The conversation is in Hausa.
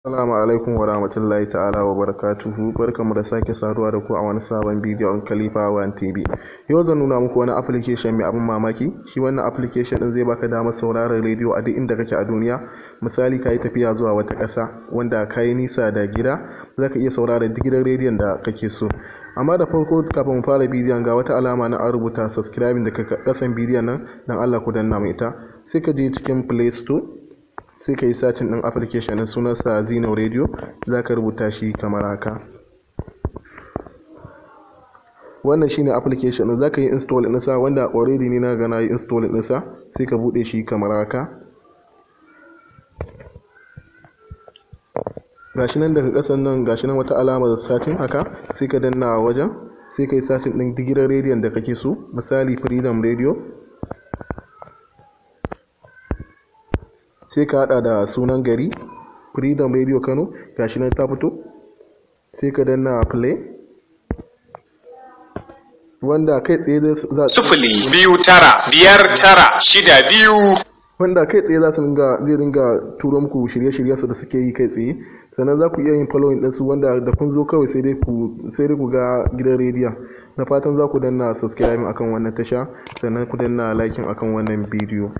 Assalamu alaikum wa rahmatullahi ta'ala wa barakatuhu. Barkanmu da sake saduwa da ku a wani sabon bidiyon Khalifa One TV. Yau zan nuna muku wani application mai abin mamaki. Shi wannan application din zai baka damar sauraron rediyo a duk inda kake a duniya. Misali, ka yi tafiya zuwa wata ƙasa wanda ka yi nisa da gida, za ka iya sauraron duk gidan rediyon da kake so. Amma da farko, kafin mu fara bidiyon, ga wata alama na an rubuta subscribing da kasan bidiyon nan, dan Allah ku danna mu ita. Sai ka je cikin Play Store, sai ka yi searching ɗin application ɗin, sunansa Zeno Radio. Za ka rubuta shi kamar haka. Wannan shine application ɗin. Za ka yi install ɗinsa, wanda already ni na ga na yi install ɗinsa. Sai ka buɗe shi kamar haka. Gashi nan daga ƙasan nan, gashi nan wata alamar searching haka, sai ka danna wajen. Sai ka yi searching ɗin duk gidan rediyon da kake so, misali Freedom Radio, sai ka hada da sunan gari, Freedom Radio Kano. Gashi nan ta fito, sai ka danna play, wanda kai tsaye za 0295962. Wanda kai tsaye za su dinga zai dinga turo muku shirye-shirye su da suke yi kai tsaye. Sannan za ku iya yin following ɗinsu, wanda da kun zo kawai sai dai ku ga gidan rediyon. Da fatan za ku danna subscribe akan wannan tasha, sannan ku danna liking akan wannan bidiyo.